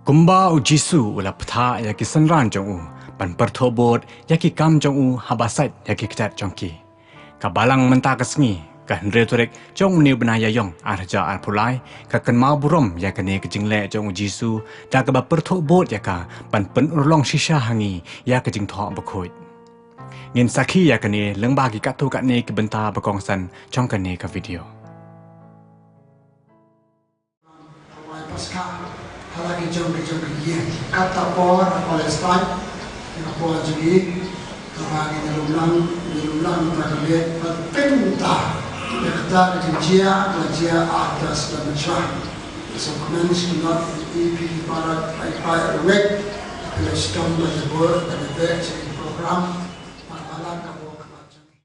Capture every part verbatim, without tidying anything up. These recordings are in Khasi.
Kumba u Jisu u la pynthah ïa ki synran jong u ban pyrthuh bud ïa ki kam jong u haba sait ïa ki kjat jong ki. Ka balang mynta ka sngi, ka hynriew tarik jong une u bnai Ïaïong ar hajar arphew lai, ka kynmaw burom ïa kane ka jingleh jong u Jisu da kaba pyrthuh bud ïa ka ban pynurlong shisha ha ngi ïa ka jingthoh bakhuid. Ngin sakhi ïa kane lyngba ki katto katne ki bynta ba kongsan jong kane ka video. Kawei Paskha ha la ki jong ki jong ki ïing. Kata por ha Palestine, ïa ka por jong ngi, kaba ngi ïalum lang, ïalum lang ta ka miet, bad pynta ïa kata ka jingjia, ka la jia arta snem mynshwa. So kmen shnong i phi barat, i pa i ruwet, phi la shitom bad ïa bor bad ïa beh jong ki program, bad balang ka bor ka bor jong ngi.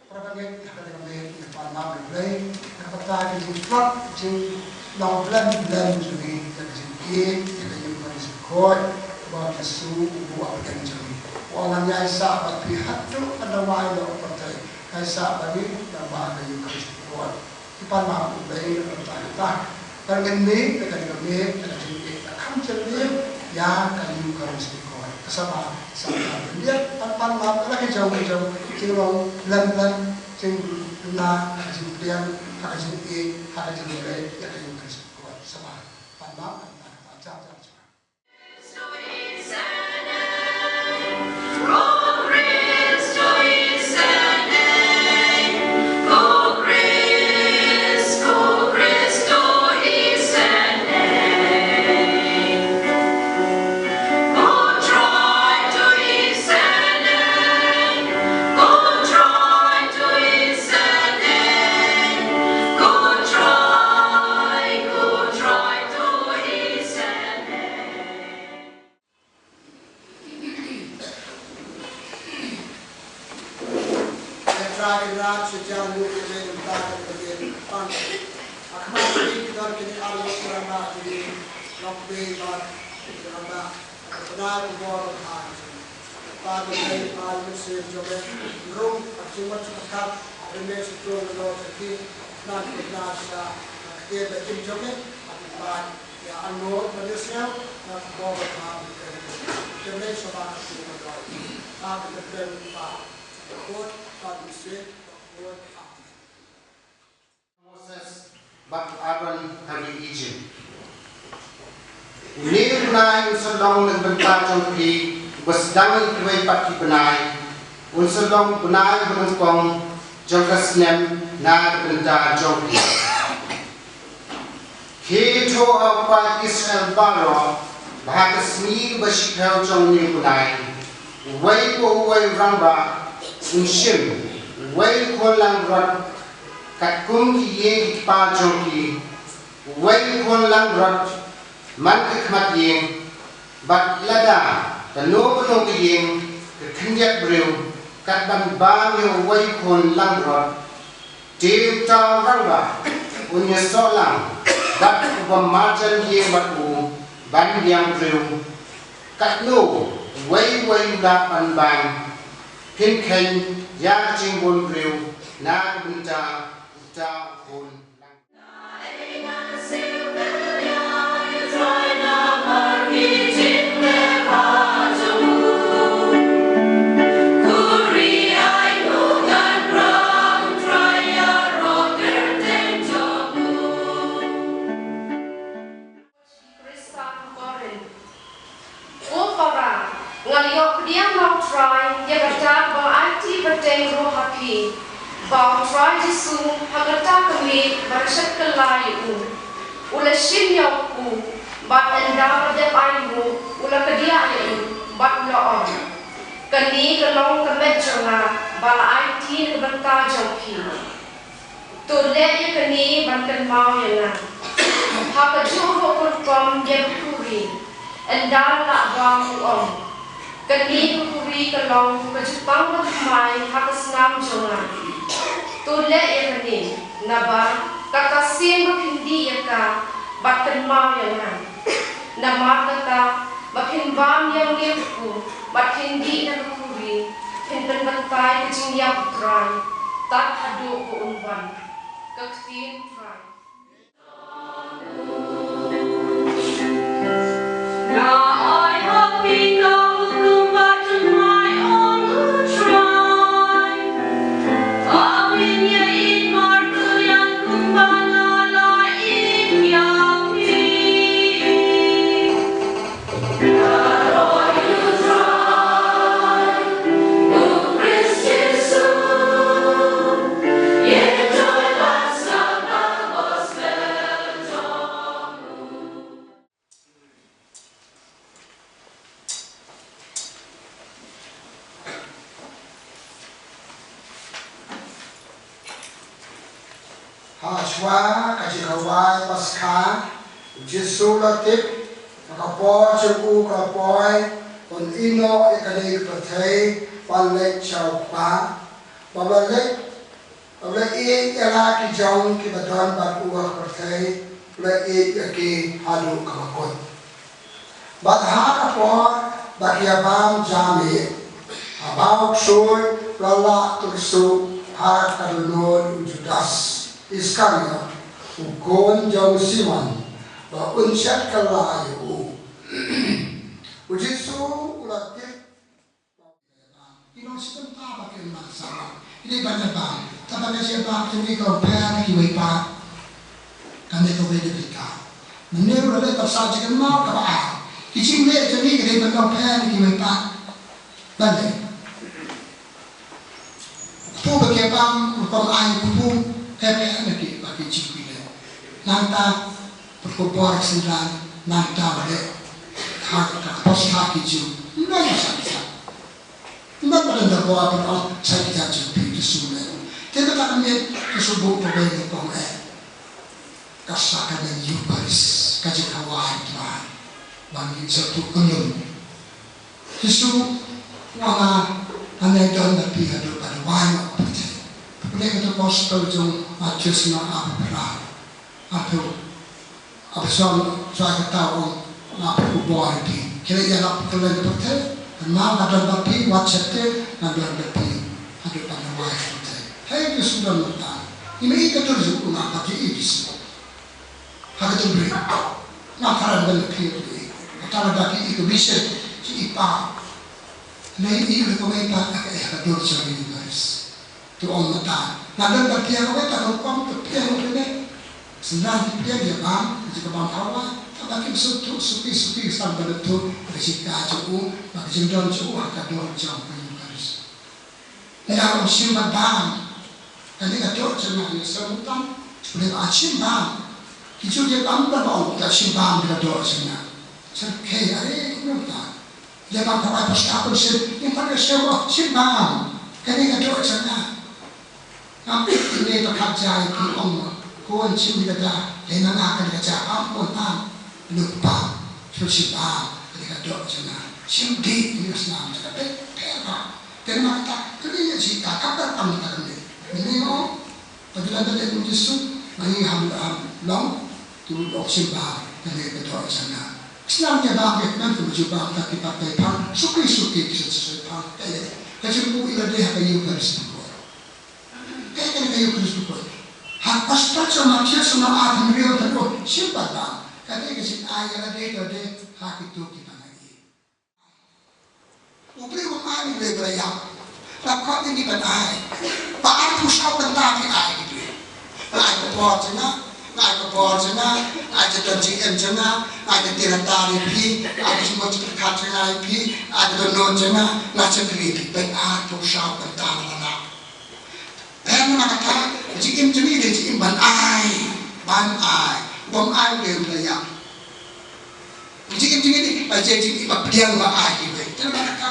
Para bangeit, ha kane ka miet ngi pan map ïa U Blei na ka bynta ka jingtlot, jinglong blem blem jong ngi ïa ka jingïeit ïa ka Eucharist bakhuid ba u Jisu u buh ha pdeng jong ngi. U ong, ngan ïaisah bad phi haduh ban da wai noh u pyrthei, ïaisah bad ngi lyngba ka Eucharist bakhuid. Ngi pan map ïa U Blei na ka bynta kata. Bad ngin mih na kane ka miet da ka jingïeit, da ka kham jingïeit ïa ka Eucharist bakhuid. Ka sngewbha sa ka miet ban pan map ïa la ki jong ki jong ki jinglong blem blem, jingduna ha ka jingpdiang, ha ka jingïeit, ha ka jingïeit ïa ka Eucharist bakhuid. Sngewbha pan map ïa la ka jong ki jong ki. Ïa Trai Kynrad sha jan lut ïa me mynta ka dei ka dei ka pang. Ha khmat jong ngi ki don kine ar ngut ki rangbah jong ngi, Longkmie bad ki rangbah, ka bnai ka bor ka bha jong ngi. Kpa dei ka ai mynsiem jong me, rung ha ka jingmut jingpyrkhat, rim me sha throne of the Lord jong ki, khnang ki bnai sha ka ktien ba im jong me, bad ki paid ïa angnud bad ïa sniew na ka bor ka bha. Te me sha ba ka sniew ba doi. Ka ka te pen ba ka bor ka bha. Moses bad u Aaron ha ri Ijipt. Une u bnai un sa long na ka bynta jong phi uba sdang ïa kiwei pat ki bnai, un sa long u bnai uba nyngkong jong ka snem na ka bynta jong phi. Khie to, A paid Israel baroh, ba ha ka sngi ba shiphew jong une u bnai, uwei pa uwei u rangbah un shim uwei u khun langbrot katkum ki ïing ki kpa jong ki, Uwei u khun langbrot man ka khmat ïing, bad lada kano kano ka ïing ka khyndiat briew kat ban bam ïa uwei u khun langbrot, te uta u rangbah un ïasoh lang bad u bym marjan ïing bad u ban biang briew. Katno uwei uwei u lah ban bam. Phin kheiñ ïa ka jingbun briew na ka bynta uta u khun. Khrist ha Korinth. Ko para, nga la ïoh pdiang na U Trai ïa kata ba nga aiti bteng ruh ha phi, ba U Trai Jisu ha kata ka miet ba nga shet kylla ïa u, u la shim ïa u, bad ynda la dep ai nguh u la kdiah ïa u, bad u la ong, kane ka long ka met jong nga ba la aiti na ka bynta jong phi. To leh ïa kane ban kynmaw ïa nga. Ha kajuh ruh ka rukom ïa ka khuri, ynda la bam u ong, kane ka khuri ka long ka jutang bathymmai ha ka snam jong nga. To leh ïa kane, naba kata sien ba phin dih ïa ka bad kynmaw ïa nga. Namar kata, ba phin bam ïa une u kpu bad phin dih na ka khuri, phin pynbatai ka jingïap U Trai tad haduh ba un wan. Ka ktien U Trai. Ha shuwa ka jingkhawai Paskha, U Jisu u la tip ba ka por jong u ka la poi, un ïehnoh ïa kane ka pyrthei ban leit sha U Kpa, ba u la leit, u la ïeit ïa la ki jong kiba don bad u ha ka pyrthei, u la ïeit ïa ki haduh kaba kut. Bad ha ka por ba ki ïa bam jam ïa u, haba u ksuid u la lah tyrsuh ha ka dohnud u Judas Iskariot, u khun jong u Simon, ba un shet kylla ïa u. U Jisu u la tip Ki nongshim bynta ba kin wan sawa. Ki dei ban ïa bam. Te ba ka jingïabam jong ngi ka long pher na kiwei pat. Kane kawei de bynta. Mynne ruh la dei ban sa jingkynmaw kaba ar. Ki jingleh jong ngi ki dei ban long pher na kiwei pat. Ban dei. Kpu ba ki ïabam rukom ai kpu pher pher na ki ba ki jingkylli. Nangta pyrkhat bor ïa ki synran, nangta ba dei ha ka pos ha ki Jiw. Nang sa sa. Nang ba dang da bor ban ong sa ki jingkylli ki shu leh. Te ba ka miet ki shu buh ba dei nyngkong eh. Ka sha ka dei Eucharist, ka jingkhawai Trai. Ban ngi satu kunyum. Jisu u ong, nga nang don bad phi haduh ba duwai noh pyrthei. Pule ka gospel jong Mathaios lynnong arphew phra. Arphew, arphew san, sa kata u ong, nga pynkup bor ïa phi. Khie leit ïalap kylleng ka pyrthei, kynmaw nga don bad phi, wat sheptieng, nga don bad phi haduh ba duwai pyrthei. Hei Jisu don mynta. Ïa me i ka dur jong u, nga pat ïa i Jisu. Ha ka jingbriew. Nga kren ban phi ruh. Kata lada ki i ka vision, ki i pa. Lei i ka kawei pat ka eh ka dur jong i Eucharist. To ong mynta. Nga don ban phi ha kawei pat ka rukom to phi ha kawei. Synran ki phi ïa bam, ka jingkyrpad hawa. Kata kim suk tu suki suki san ban tu ka jingkyrkhu jong u, ka jingdon jong u ha ka dur jong ka Eucharist. Nga ong shim ban bam. Kane ka doh jong nga ïa sngewthuh. Pule ba shim bam. Ki ju ïa bam ba ong ka shim bam ka doh jong nga. Sngewthuh are kumta. Ïa bam ka bai pas ka pun shim. Ïa pan ka shim ba shim bam. Kane ka doh jong nga. Ngam tip ne ba ka jai ki ong. Bun shim ïa kata, lei na nga kane ka jaka bun tam. Nukpa, shu shim bam ïa ka doh jong nga. Shim dih ïa ka snam jong nga. Peit, peit ba. Te namar kata, kane ïa jingkyrkhu ka kam kata kane. Mynne o, ba dei lada leh kum Jisu, ma ngi ham, ham long, to long shim bam ïa ka doh jong nga. Ka snam ïa bam ïa kmen kum ju bam ta ki pat ki phang, suki suki ki sa suki phang. Te ïa, ka jingbuh ïa lade ha ka Eucharist. Kaei kane ka Eucharist bakhuid? Ha Gospel jong u Mathaios lynnong ar, hynriew, dkhot shiphew bad phra. Kane ka jingai ïa lade, ïa lade ha kito kiba nang ïeit. U briew um ai, u briew ba la ïap. La khot ïa ngi ban ai. Ba arphew saw kynta ngi ai ïa ki briew. Nga ai ka bor jong nga, nga ai ka bor jong nga, nga ai ka don jingim jong nga, nga ai ka tiar ka tar ïa phi, nga ai ka jingmut jingpyrkhat jong nga ïa phi, nga ai ka dohnud jong nga, nga shakri ïa phi. Ba arphew saw kynta la la. Em, na kata, jingim jong ngi dei jingim ban ai, ban ai. Bym ai u dei u la ïap. Jingim jong ngi dei ba jingim ba pdiang ba ai kiwei. Te na kata,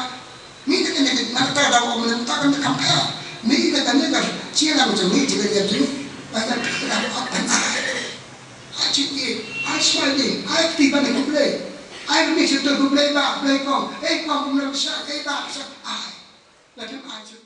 ngi dei kane, na kata da ong na kata kan compare. Ngi dei kane ka jingim jong ngi, jingim jong ngi ba ïa pdiang ban ai. Ai jingim, ai smiling, ai kti ban ai khublei. Ai khublei sha khublei ba, khublei kong, ei kong kumno ka shah, ei ba ka shah, ai. La phi ai sha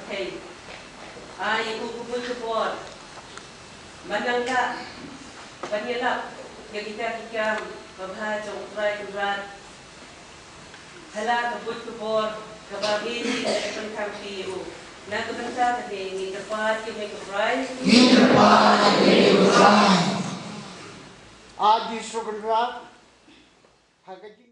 Hei. Ai u ka buit ka bor ban nang lah ban ïalap ïa kita ki kam babha jong U Trai Kynrad ha la ka buit ka bor kaba ngi ngi pynkham ïa u. Na ka bynta kane ngi kyrpad ïa me ko Trai. Ngi kyrpad ïa me ko Trai. A Jisu Kynrad, ha ka jing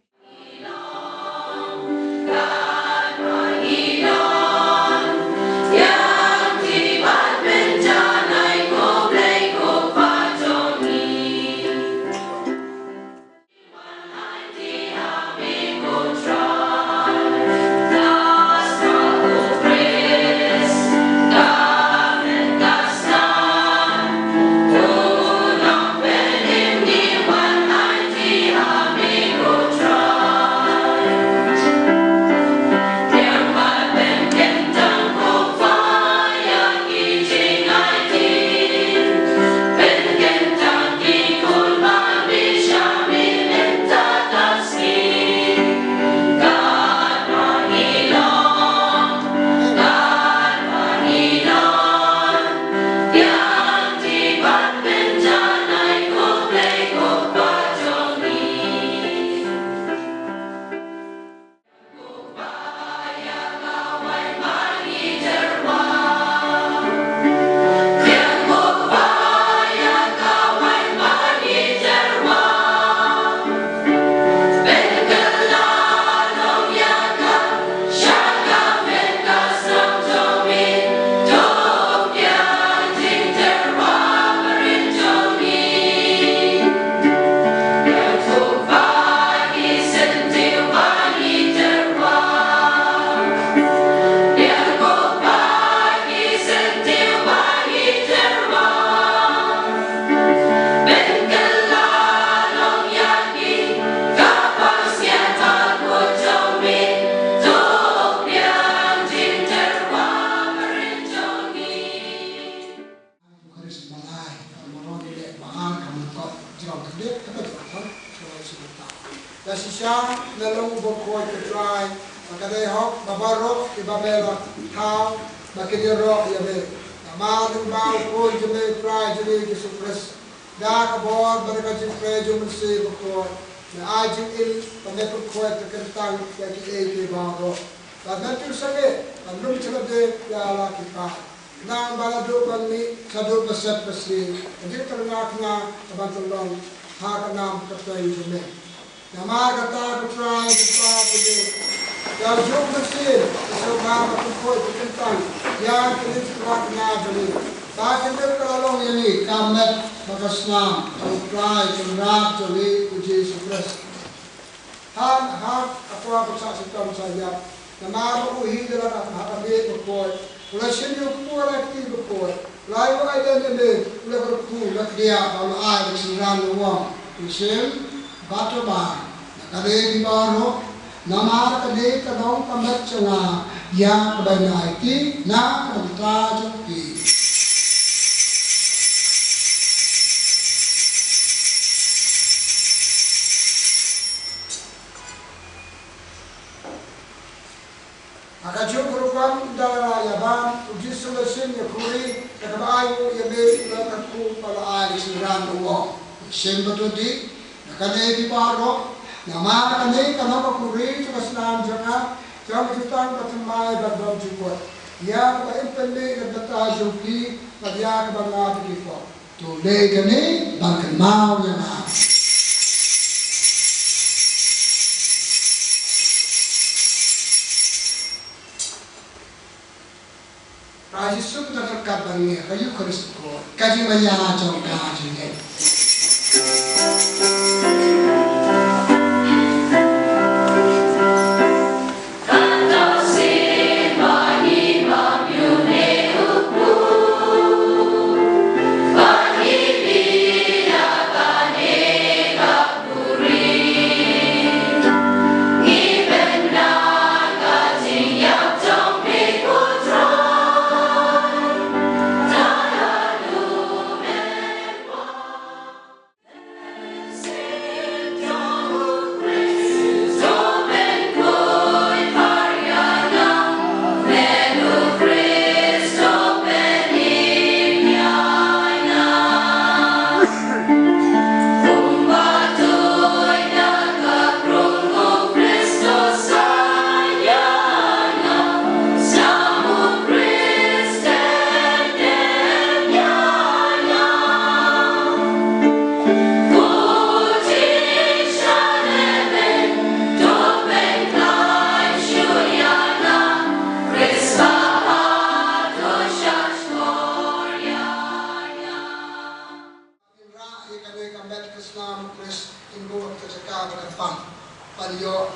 Khrist malai, ka moron ïaleh ba ar, ka mangkot jrong ka dep, ka dep ka thon, ka roi sha ka ta. Da shisha, nga long u bakhuid ko Trai, ba ka dei hok ba baroh kiba me la thaw ba kin ïaroh ïa me. Namar lyngba u Khun jong me, Trai jong ngi Jisu Khrist, da ka bor bad da ka jingtrei jong u Mynsiem Bakhuid, me ai jingim bad me pynkhuid pynkyntang ïa kiei kiei baroh. Bad men pynsangeh ban lum sha lade ïa la ki paid. Khnang ba naduh ba mih shaduh ba sep ba sniew, ka jingtyrnga khnang ka ban pynlong ha ka nam ka kyrteng jong me. Namar kata ko Trai, ko Trai jong ngi, ïa u Mynsiem ka sngewbha ban pynkhuid pynkyntang ïa kine ki tyrwa kynja jong ngi, ba kin dei ka la long ïa ngi ka met bad ka snam ha u Trai Kynrad jong ngi u Jisu Khrist. Han, ha ka por ba sah shitom sah ïap, namar ba u hi da la ka ha ka miej bakhuid, u la shim ïa u kpu ha la ka kti bakhuid, u la ïoh ailad ïa me, u la kyrkhu, u la kdiah, bad u la ai da ka synran lawang, mynsiem bad u bai. Na kane baroh, namar kane ka long ka met jong nga, ïa kaba nga aiti na ka bynta jong phi. Ha kajuh ka rukom ynda la ïaban, u Jisu u la shim ïa ka khuri, da kaba ainguh ïa me u la kyrkhu bad u la ai da ka synran lawang. Mynsiem Bakhuid, na kane baroh, namar kane ka long ka khuri jong ka snam jong nga, jong ka jutang bathymmai bad bymjukut. Ïa kaba in pynmih na ka bynta jong phi bad ïa kaba nga phi pop. To leh kane ban kynmaw ïa nga. Trai Jisu, ka dei ka bynta ban ngi ha ka Eukharist, ka jingmaïa jong ka jingngeit.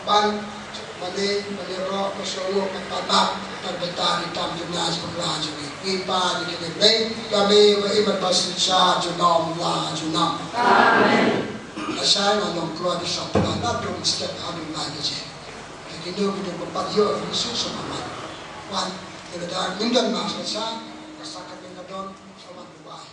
Ban, mane, mane ro, ka solo, ka tabak, ka beta, ni tam jumna, jumna, jumna. Ni pa, ni kene, ni, kami, wa iman basisha, junam, la, junam. Amen. Asha, na long kloi, di sa pula, na dong step, adu, la, ni je. Kini, kini, kini, pat, yo, Yesu, sama, man. Wan, ni da, mindan, mas, sa, sa, kami, na don, sama, dubai.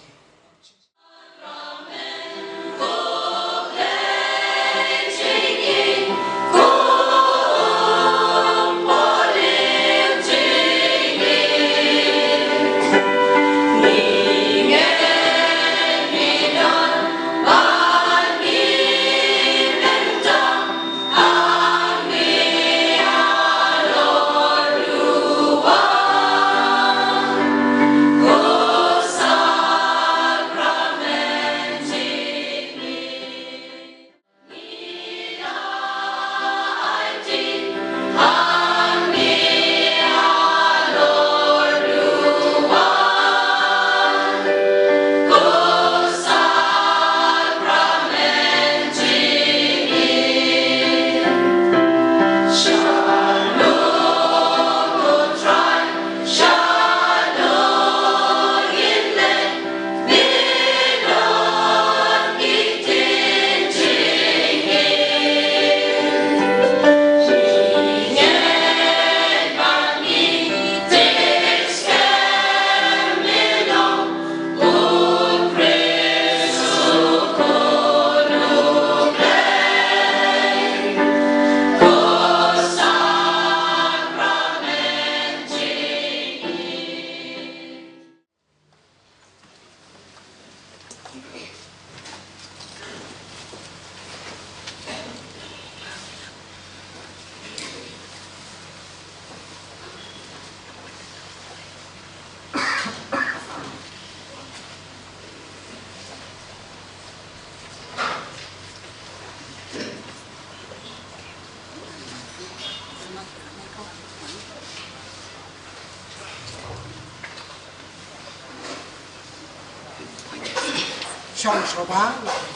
Chong, chong,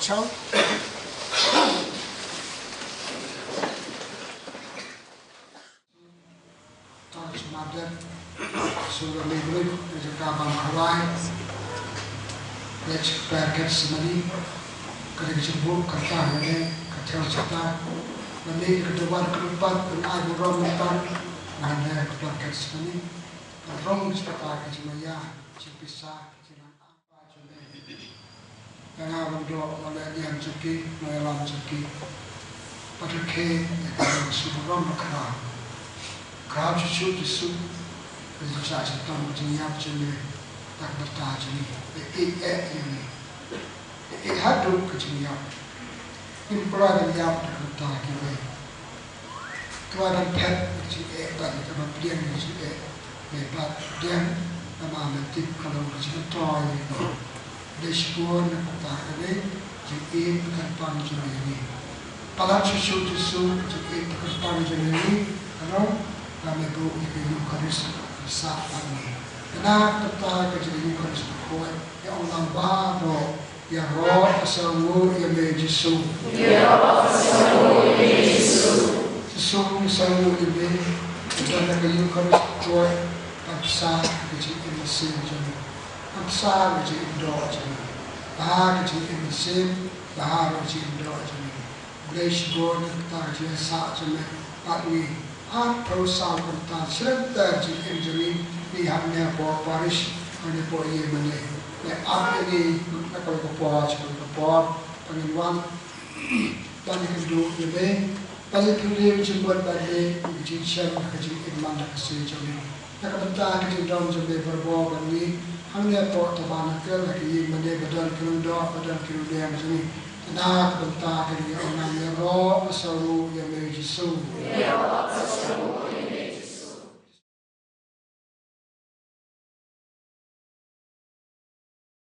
chong. Tang smader, sura Hebru, jaka bam khawai, lech per Getsemani, ka dei ka jingbuh kata, lane ka thel jata, lane ka dawar ka lupat, ka ai burom mynta, lane ka per Getsemani, ka rong jingpata, ka jingmaïa, jingpisa, ka jinglang. Ka nga wan doh, nga leh niam jong ki, nga ïalam jong ki. Bad rkhie ïa ka jingburom bakla. Khraw shuh shuh Jisu, ka jingshah shitom ka jingïap jong me, da ka bynta jong ngi. Ïeit eh ïa me. Ïeit haduh ka jingïap. Ngim kloi ban ïap da ka bynta kiwei. Kloi ban phet ka jingeh bad kaba pdiang ka jingeh. Me bad pdiang namar me tip ka long ka jingmyntoi. Dei shibun na ka bynta kane jingïeit ba kyrpang jong me ïa ngi. Palat shuh shuh Jisu ka jingïeit ba kyrpang jong me ïa ngi. Ka long ba me buh ïa ka Eukharist ka sah bad ngi. Kane ka bynta ka jong ka Eukharist ka khot ïa ong lang baroh. Ïaroh ka sawdong ïa me Jisu. Ïaroh ka sawdong ïa me Jisu. Jisu ngi sawdong ïa me. Ïa ka Eukharist ka khot ban pynshai ka jingim mynsiem jong me. Ban pynshai ka jingim doh jong me. Bha ka jingim mynsiem, bha ka jingim doh jong me. Khublei shibun na ka bynta ka jingïasaid jong me bad ngi. Arphew saw kynta shlem ter jingim jong ngi, ngi hangne hapoh parish, hangne hapoh ïing mane. Me ap ïa ngi na kawei ka por sha kawei ka por, ba ngin wan ban ïakynduh ïa me, ban ïapylliew jingmut bad me, ïa ka jingshem, ka jingim man la ka sngi jong ngi. Na ka bynta ka jingdon jong me barabor bad ngi, hangne hapoh tabernacle, ha ka ïing mane ba don ki nongdoh, ba don ki nongniam jong ngi. Na ka bynta kane ngi ong nang ïaroh ka sawdong ïa me Jisu.